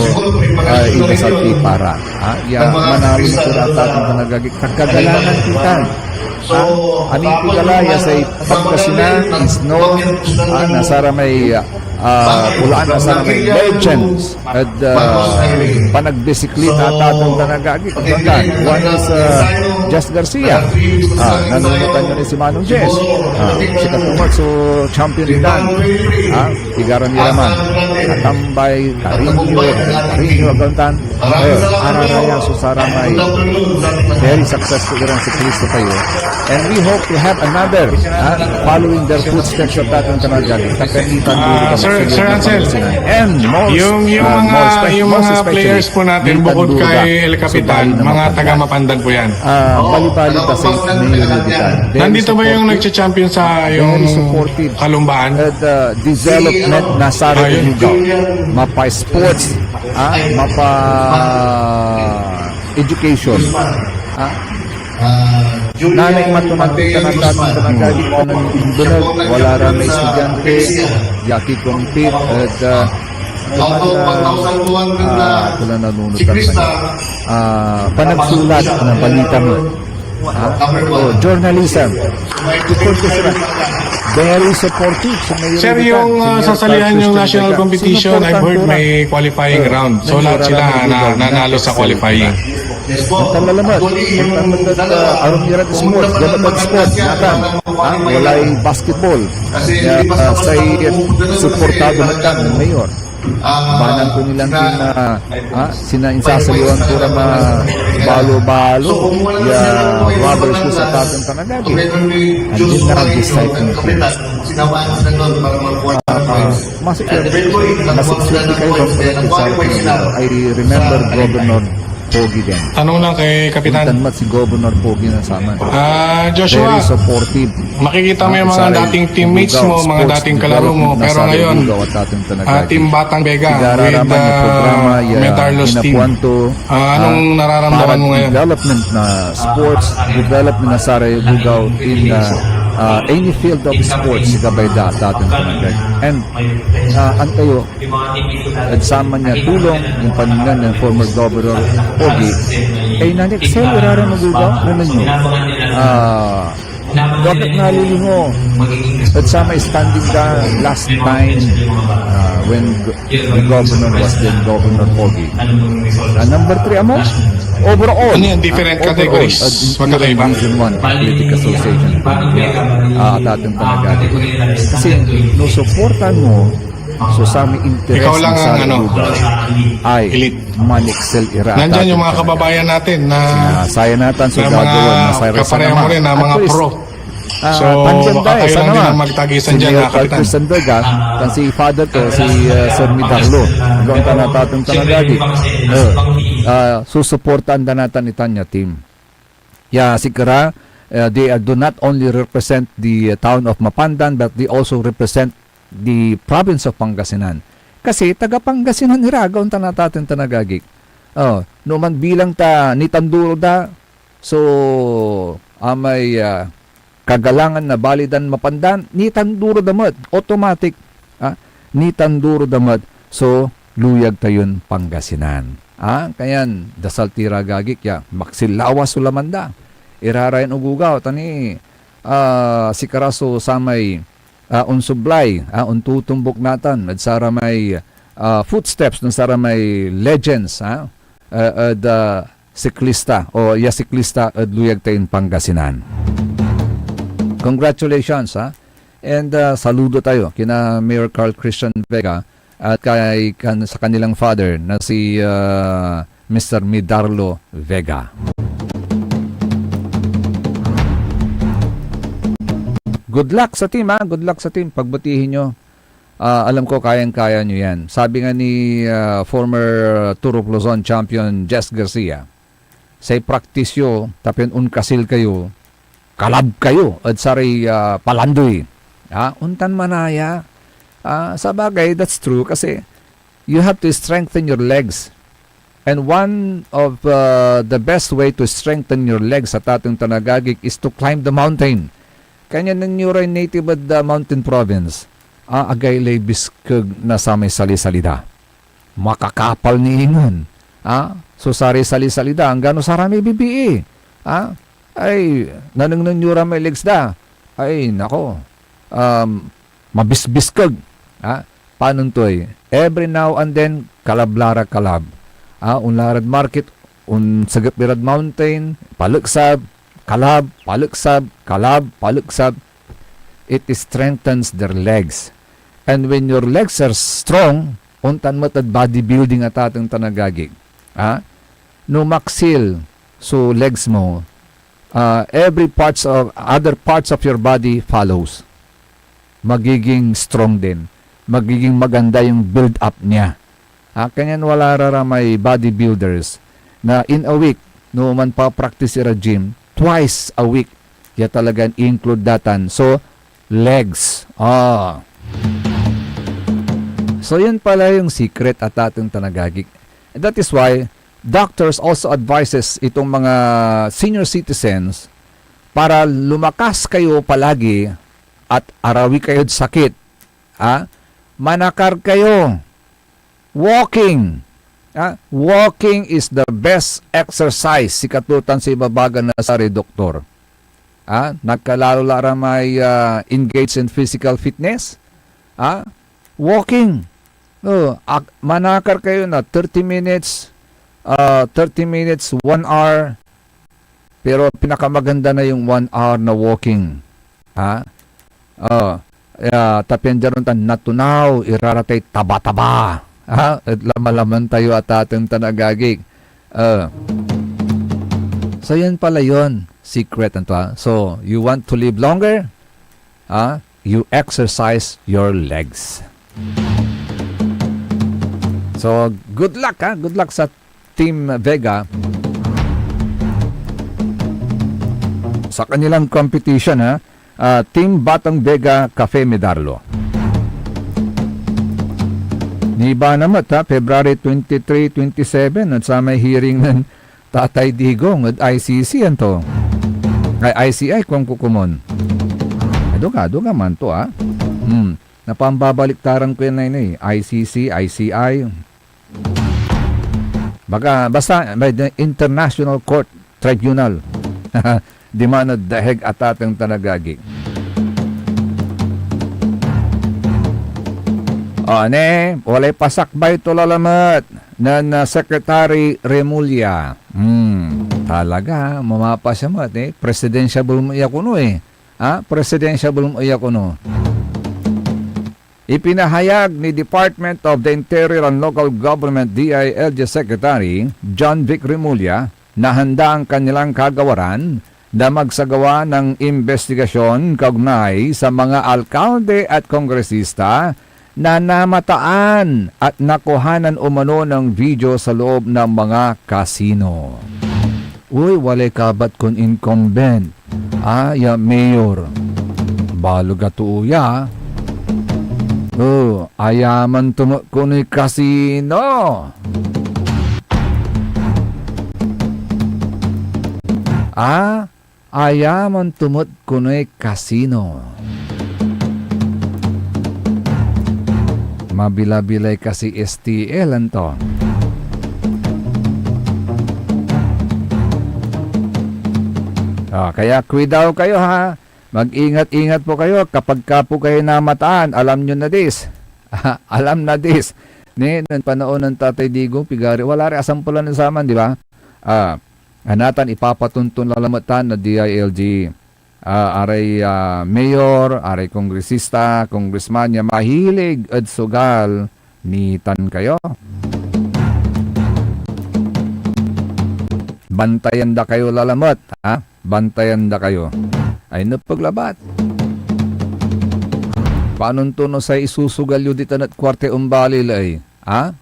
uh, inasal ti para. Ha? Ya, manalo na sira at atin ka nagagik. Kagagalangan kita. Ha? Amin ko kala, ya say Pangasinan is known, ah, na saramay, ah, kulaan na saramay legends ed, ah, panagbisiklita at atin ka nagagik. One is, ah, Jess Garcia. Ah, nanunotan nyo ni si Manong Jess. Ah, sikato met so champion ditan. Ah, pigaran ira man. Atambay, Carino, Carino, Agantan. Eh, araraya so saramay very successful iran siklisto tayo. And we hope to have another, ha, following their footsteps at atin ka nagagik. Kapenitan Ah, duro ka Sir, magsalita Sir ng Ansel, Pangasinan. And most, yung, yung ah, mga, most spe-, yung most mga especially, players po natin, bukod kay El Capitan, mga taga Mapandan po yan. Ah, bali-bali kasi may unit ditan. Very supportive. Nandito ba yung nagcha-champion sa yung Very supportive. Kalumbaan? At, ah, development na sa Ayun. Lugaw. Mapa-sports, ah, mapa-education. Ah, nanay matunan ka na dati ka nagagik ka ng Imbunag, wala ra may estudyante, yaki compete, at, ah, ah, wala nanunod ang kanya. Ah, panagsulat ng balita mo. Ha? Oh, journalism. Very supportive si Mayor Sir, Militar, yung, si ah, Mayor sasalihan Carlos yung national Trinidad. Competition, I've heard may qualipying round. So, lahat sila na, nanalo sa qualifying. Ang talalamat, ang talalamat, ah, arum ira sports, dapat sports, natan. Ha? Walay basketball. Ya, ah, say suportado natan ng Mayor. Banan to nilan tin, ah, ah, sina insasaliwan to ra ma balo-balo ya robbers ko sa tatang tanagagi. Andin na disciple ko. Ah, ah, masik-, masik-, masik-, I remember Governor Pogi din. Tanong lang kay Kapitan. Ontan met si Governor Pogi na saman. Ah, Joshua, very supportive. Makikita mo yung mga dating teammates mo, mga dating kalaro mo, pero ngayon, ah, Team Batang Vega with, ah, Medarlo's team. Ah, anong nararamdaman mo ngayon? Development na sports, development na saray lugaw in, ah, ah, any field of sports, gabay da, dating tanagag. And, ah, antayo, ed saman ya tulong, ed pamilya nen former Governor Pogi, eh, nan-excel ira ran ogogaw, ano nyo? Ah, bakit nalilingo? Ed samay standing da last time, ah, when Go-, the governor was then Governor Pogi. Ah, number three, amo? Overall. Ano yan? Different categories? Magkakaiba? Division one Athletic Association. Ah, dating tanagagi. Kasi, no suportan mo, so samay interes na saray lugar ay man-excel ira. Nandyan yung mga kababayan natin na, na saya natan so gagawa na saray kapareho mo rin, na mga pro. So, kayo lang din ang magtagisan dyan, Kapitan. Christian Vega, tan si father ko, si, ah, Sir Midarlo. Doon ta natatong tanagagi. Eh, ah, susuportaan da natan itan ya team. Ya, sikara, eh, they are, do not only represent the, uh, town of Mapandan, but they also represent the province of Pangasinan. Kasi taga Pangasinan ira, gaon ta nataten tan agagik. Oh, no man bilang ta nitanduro da, so, amay, ah, kagalangan na Balidan Mapandan, nitanduro da met, automatic, ah, nitanduro da met, so, luyag tayon Pangasinan. Ah, kayan, dasal ti ra agagik ya, maksil lawas so laman da. Irarayan ogogaw, ta ni, ah, sikara so samay, ah, onsublay, ah, ontutumbok natan ed saramay, ah, footsteps nen saramay legends, ah, ah, ed, ah, siklista, o ya siklista ed luyag tayon Pangasinan. Congratulations, ha? And, ah, saludo tayo kina Mayor Carl Christian Vega at kay kan-, sa kanilang father na si, ah, Mister Midarlo Vega. Good luck sa team, ha? Good luck sa team. Pagbutihin nyo. Ah, alam ko, kayang-kaya nyo yan. Sabi nga ni, ah, former Tour of Luzon champion Jess Garcia, say practice yo, ta pian onkasil kayo, kalab kayo ed saray, ah, palandoy. Ah, ontan manaya. Ah, sabagay, that's true kasi you have to strengthen your legs. And one of, uh, the best way to strengthen your legs, sa tateng tan agagik, is to climb the mountain. Kanian nen yo ray native ed, uh, mountain province, ah, agaylay biskeg na samay sali-sali da. Makakapal ni ingen. Ah, so saray sali-sali da, anggano saramay bibii. Ah, ay, nanengneng yo ra may legs da. Ay, nako. Um, mabisbiskeg. Ah, panon toy? Every now and then, kalab la ra kalab. Ah, onla rad market, onsegep irad mountain, paleksab, kalab, paleksab, kalab, paleksab. It strengthens their legs. And when your legs are strong, ontan met ed bodybuilding a tateng tan agagik. Ah, no maksil so legs mo, ah, every parts of, other parts of your body follows. Magiging strong din. Magiging maganda yung build up niya. Ah, kanyan wala ra ra may bodybuilders na in a week, no manpa-practice ira gym, twice a week. Ya talagan include datan. So, legs. Ah. So, yun pala yung secret, a tateng tan agagik. And that is why doctors also advises itong mga senior citizens para lumakas kayo palagi at arawi kayod sakit. Ah, manakar kayo. Walking. Ah, walking is the best exercise. Sikato tan so ibabaga na saray doktor. Ah, nagkalalo la ra may, ah, engage in physical fitness. Ah, walking. Oh, ak-, manakar kayo na thirty minutes, ah, thirty minutes, one hour. Pero pinakamaganda na yung one hour na walking. Ha? Oh, ya, ta pian diad ontan natunaw ira ratay taba-taba. Ha? Et lamalaman tayo, atateng tan agagik. Ah. So, yun pala yun. Secret, anto, ah. So, you want to live longer? Ah? You exercise your legs. So, good luck, ha? Good luck sa Team Vega sa kanilang competition, ha? Ah, Team Batang Vega, Cafe Medarlo. Niba na met, ha, February twenty-three, twenty-seven, et samay hearing nen Tatay Digong ed I C C, anto? Ay, I C I, kuan ko komon. Aduga, aduga man to, ah. Hmm. Napambabaliktaran ko yan, nay, nay. I C C, I C I. Baga, basta, may the International Court Tribunal. Diman ed The Hague, atateng tan agagik. O, ne, walay pasakbay to lalamet nen, ah, Secretary Remulla. Hmm, talaga, mamapasya met, eh. Presidentiable mo iya kuno, eh. Ha? Presidentiable mo iya kuno. Ipinahayag ni Department of the Interior and Local Government, D I L G, Secretary John Vic Remulla na handa ang kanilang kagawaran na magsagawa ng imbestigasyon kaugnay sa mga alkalde at kongresista na namataan at nakuhanan umano ng video sa loob ng mga kasino. Uy, walay kabat kon incumbent. Ah, ya mayor. Balog a too ya. Oh, ayaman to met konoy kasino. Ah, ayaman to met konoy kasino. Mabilabilay kasi S T L, anto? Ah, kaya kuidaw kayo, ha. Mag-ingat-ingat po kayo kapag ka po kayo namataan. Alam nyo na dis. Alam na dis. Ni, nen panaon nen Tatay Digong, pigari, wala ray asampulan nen saman, di ba? Ah, anatan, ipapatonton lalamet tan na D I L G. Ah, aray, ah, mayor, aray kongresista, kongresman ya mahilig ed sugal, nitan kayo. Bantayan da kayo lalamet, ha? Bantayan da kayo. Ay, nepeg labat. Panon to no say isusugal yo ditan et kuarta ya ombalil, ay? Ha?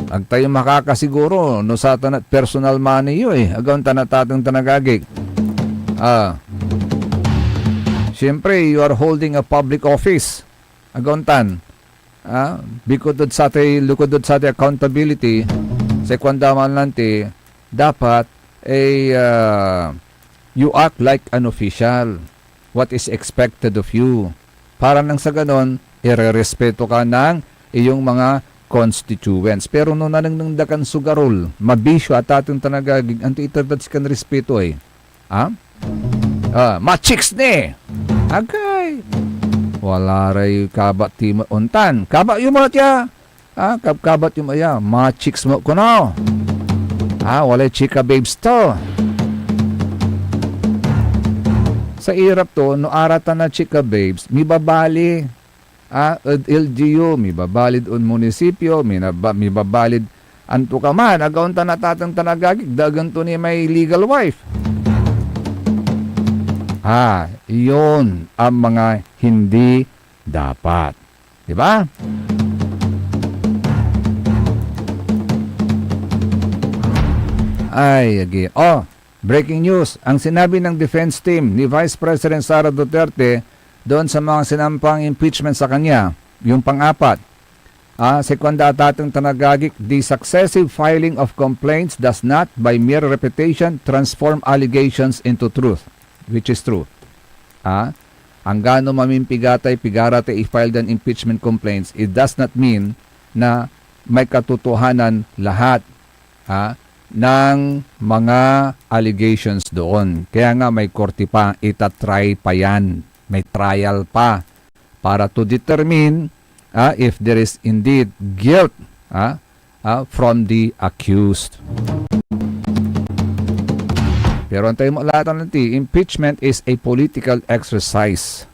Ag tayo makakasiguro no satan et personal money yo, eh. Agaw tan, atateng tan agagik. Ah. Siyempre, you are holding a public office. Agaw tan. Ah, bikod ed satay, lukod ed satay accountability, say kuanda man lanti, dapat, eh, ah, you act like an official. What is expected of you? Para nang sa ganon, irerespeto ka ng iyong mga constituents. Pero no nanengneng da kan sugarol, mabisyo, atateng tan agagik, anto iter dad sikan respeto, eh? Ha? Ah, machicks ni! Agay! Wala ray kabat ti ma-, ontan. Kabat yo met ya! Ah, kabkabat yo met ya, machicks met kuno. Ah, walay chika babes to. Sa irap to, no aratan a chika babes, mibabali, ah, ed L G U, mibabalid on munisipyo, minaba-, mibabalid antokaman, agaw tan, atateng tan agagik, dagen to ni may legal wife. Ah, yun ang mga hindi dapat. Di ba? Ay, agi. Oh, breaking news. Ang sinabi ng defense team ni Vice President Sara Duterte doon sa mga sinampang impeachment sa kanya, yung pang-apat. Ah, si kuanda, atateng tan agagik, "The successive filing of complaints does not, by mere repetition, transform allegations into truth," which is true. Ah, anggano mamimpiga tay pigara tay i-file dan impeachment complaints, it does not mean na may katotohanan lahat, ah, ng mga allegations doon. Kaya nga may korte pa, itatry pa yan. May trial pa para to determine, ah, if there is indeed guilt, ah, ah, from the accused. Pero antay mo lahat ng impeachment is a political exercise.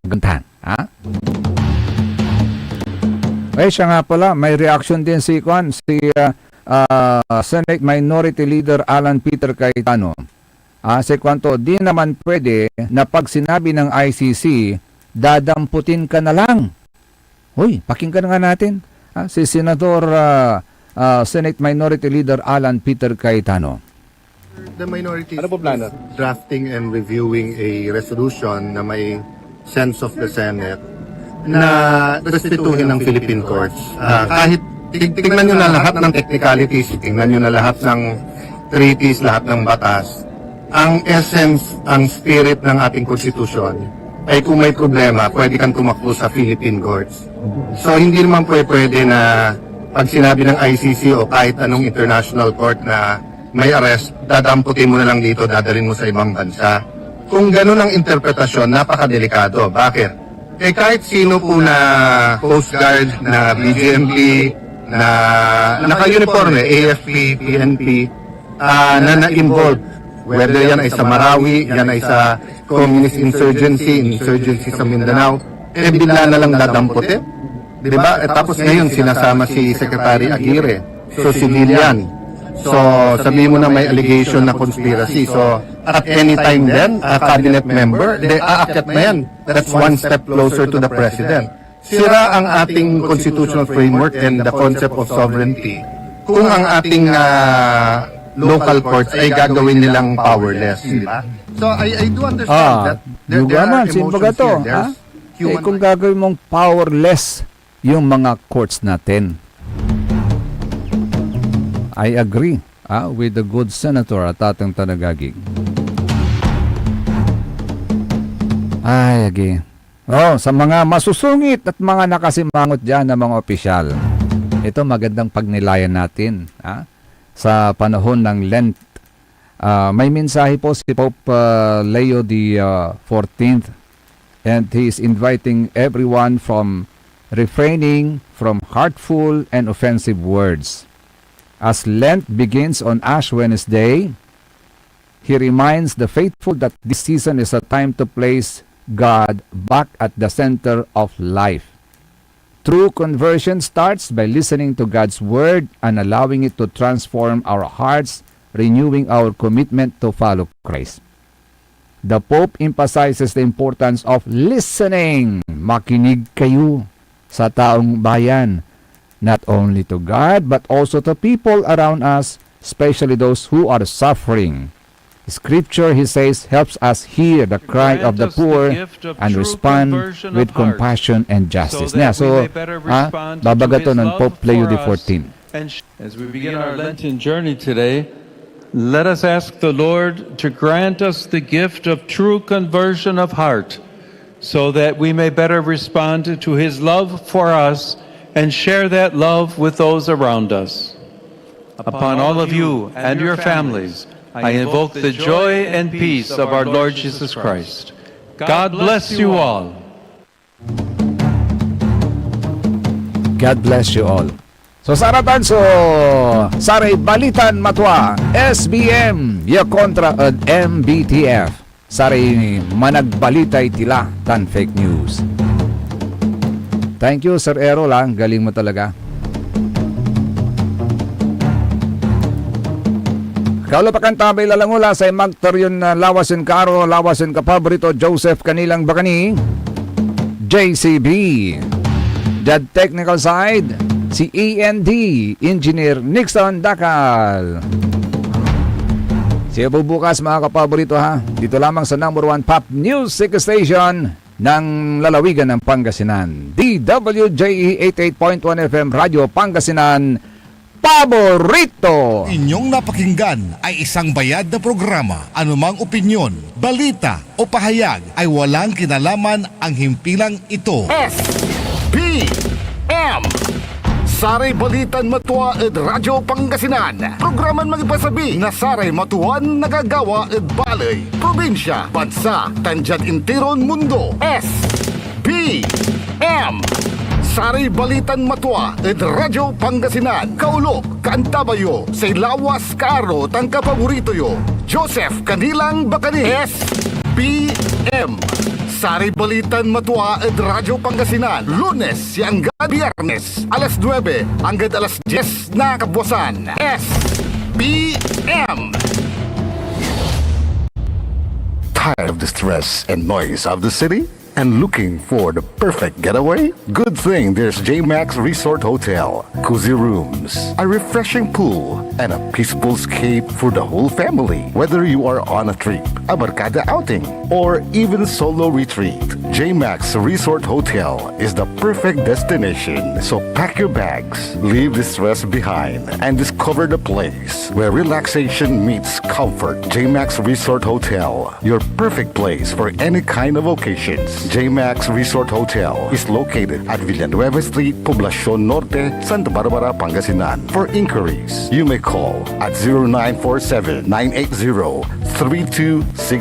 Gantan, ha? Eh, siya nga pala, may reaction din si, kuan, si, ah, ah, Senate Minority Leader Alan Peter Cayetano. Ah, si kuanto, "Di naman pwede na pag sinabi ng I C C, dadamputin ka na lang." Hoy, pakinggan nga natin, ah, si Senador, ah, ah, Senate Minority Leader Alan Peter Cayetano. The minority Ano po plano? is drafting and reviewing a resolution na may sense of the Senate na respetuhin ng Philippine courts. Ah, kahit tig-, tignan nyo na lahat ng technicalities, tignan nyo na lahat ng treaties, lahat ng batas. Ang essence, ang spirit ng ating konstitusyon ay kung may problema, pwede kang tumakbo sa Philippine courts. So, hindi naman pwe-, pwede na pag sinabi ng I C C o kahit anong international court na may arrest, dadamputin mo na lang dito, dadalhin mo sa ibang bansa. Kung ganun ang interpretasyon, napakadelikado. Bakit? Eh, kahit sino po na Coast Guard, na B G M P, na naka-uniforme, A F P, P N P, ah, na na-involve, whether yan ay sa Marawi, yan ay sa communist insurgency, insurgency sa Mindanao, eh, bigla na lang dadamputin. Di ba? Eh, tapos ngayon, sinasama si Secretary Aguirre. So, civilian. So, sabi mo na may allegation na conspiracy. So, at any time then, a cabinet member, de, aakyat na yan. That's one step closer to the president. Sira ang ating constitutional framework and the concept of sovereignty kung ang ating, ah, local courts ay gagawin nilang powerless, di ba? So, I, I do understand Ah, that there, there are Dugaman, emotions simbaga to, here. There's ha? Eh, human kung gagawin mong powerless yung mga courts natin. I agree, ah, with the good senator, Tatang Tanagagig. Ay, agi. Oh, sa mga masusungit at mga nakasimangot dyan na mga opisyal, ito magandang pagnilayan natin, ah, sa panahon ng Lent. Ah, may mensahe po si Pope, ah, Leo the, ah, fourteenth, and he is inviting everyone from refraining from hurtful and offensive words. As Lent begins on Ash Wednesday, he reminds the faithful that this season is a time to place God back at the center of life. True conversion starts by listening to God's word and allowing it to transform our hearts, renewing our commitment to follow Christ. The Pope emphasizes the importance of listening. Makinig kayo sa taong bayan, not only to God, but also to people around us, especially those who are suffering. Scripture, he says, helps us hear the cry of the poor and respond with compassion and justice. Yeah, so, ah, babaga to ng Pope Leo the fourteenth. And sh-, as we begin our Lenten journey today, let us ask the Lord to grant us the gift of true conversion of heart, so that we may better respond to his love for us and share that love with those around us. Upon all of you and your families, I invoke the joy and peace of our Lord Jesus Christ. God bless you all. God bless you all. So, saratan so saray balitan matua, S B M ya kontra ed M B T F. Saray managbalitay tila tan fake news. Thank you, Sir Errol, ah. Galing mo talaga. Kaulapan ta may lalangula say magtaryon na lawas en kaaro, lawas en kapaborito, Joseph Kanilang Bakani, J C B. Diad technical side, si E N D, Engineer Nixon Dacal. See you po bukas, mga kapaborito, ha? Dito lamang sa number one pop music station ng lalawigan ng Pangasinan, D W J E eighty-eight point one F M Radyo Pangasinan, paborito. Inyong napakinggan ay isang bayad na programa. Anumang opinyon, balita, o pahayag ay walang kinalaman ang himpilang ito. S P M. Saray balitan matua ed Radyo Pangasinan. Programan mangipasabi na saray matuan nagagawa ed baley, probinsya, bansa, tan diad interon mundo. S P M. Saray balitan matua ed Radyo Pangasinan. Kaolop, kaantabayo, say lawas, kaaro, tan kapaborito yo, Joseph Kanilang Bakani. S P M. Saray balitan matua ed Radyo Pangasinan, Lunes ya anggad Biyernes, alas nuebe anggad alas dies na kabuasan. S P M. Tired of the stress and noise of the city? And looking for the perfect getaway? Good thing there's J Max Resort Hotel. Cozy rooms, a refreshing pool, and a peaceful escape for the whole family. Whether you are on a trip, a barkada outing, or even solo retreat, J Max Resort Hotel is the perfect destination. So pack your bags, leave the stress behind, and discover the place where relaxation meets comfort. J Max Resort Hotel, your perfect place for any kind of occasions. J Max Resort Hotel is located at Villanueva Street, Poblacion Norte, Santa Barbara, Pangasinan. For inquiries, you may call at zero nine four seven, nine eight zero, three two six